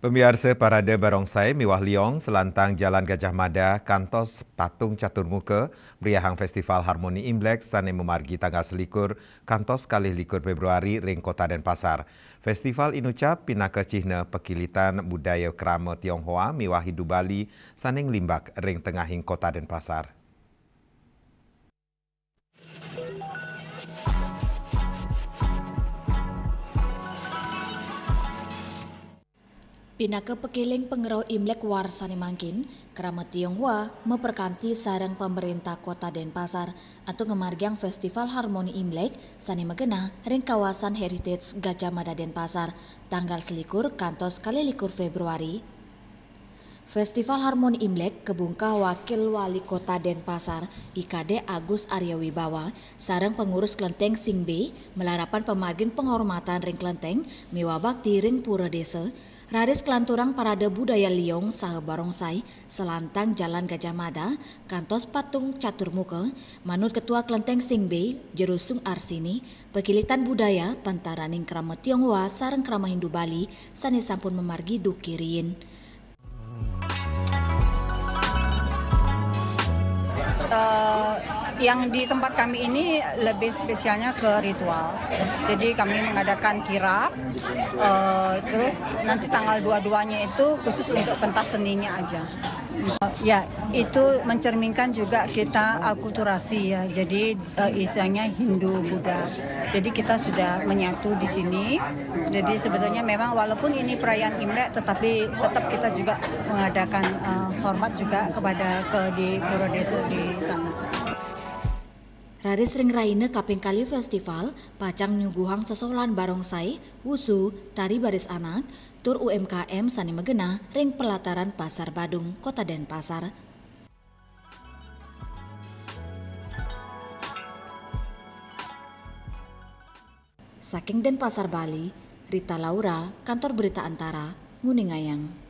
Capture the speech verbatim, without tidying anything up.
Pemiarsa, parade barongsai miwah liong selantang Jalan Gajah Mada kantos patung catur muka meriahang Festival Harmoni Imlek sane mamargi tanggal selikur kantos kalih likur Februari ring Kota Denpasar. Festival inucap pinaka cihna pakilitan budaya krama Tionghoa miwah Hindu Bali sane nglimbak ring tengahing Kota Denpasar. Pinaka pakeling pangrauh Imlek warsane mangkin, krama Tionghoa maperkanti sareng pamarentah Kota Denpasar antuk ngamargiang Festival Harmoni Imlek sane magenah ring kawasan Heritage Gajah Mada Denpasar, tanggal selikur kantos kalih likur Februari. Festival Harmoni Imlek kabungkah Wakil Wali Kota Denpasar, I Kadek Agus Arya Wibawa, sareng pangurus Klenteng Sing Bey, malarapan pamargin panghormatan ring klenteng miwah bakti ring pura desa, raris kalanturang parade budaya liong saha barongsai selantang Jalan Gajah Mada kantos patung catur muka, manut Ketua Klenteng Sing Bey, Jero Sung Arsini, pakilitan budaya pantaraning krama Tionghoa sareng krama Hindu Bali sane sampun mamargi duke riin. Eh, yang di tempat kami ini lebih spesialnya ke ritual. Jadi kami mengadakan kirap, eh, terus nanti tanggal dua-duanya itu khusus untuk pentas seninya aja. Eh, ya, itu mencerminkan juga kita akulturasi ya. Jadi eh, isinya Hindu, Buddha. Jadi kita sudah menyatu di sini. Jadi sebetulnya memang walaupun ini perayaan Imlek, tetapi tetap kita juga mengadakan eh, hormat juga kepada ke di pura desa di sana. Raris ring rahina kaping kalih festival, pacang nyuguhang sesolan barongsai, wusu, tari baris anak, tur U M K M sane magenah ring pelataran Pasar Badung, Kota Denpasar. Saking Denpasar, Bali, Rita Laura, Kantor Berita Antara, nguningayang.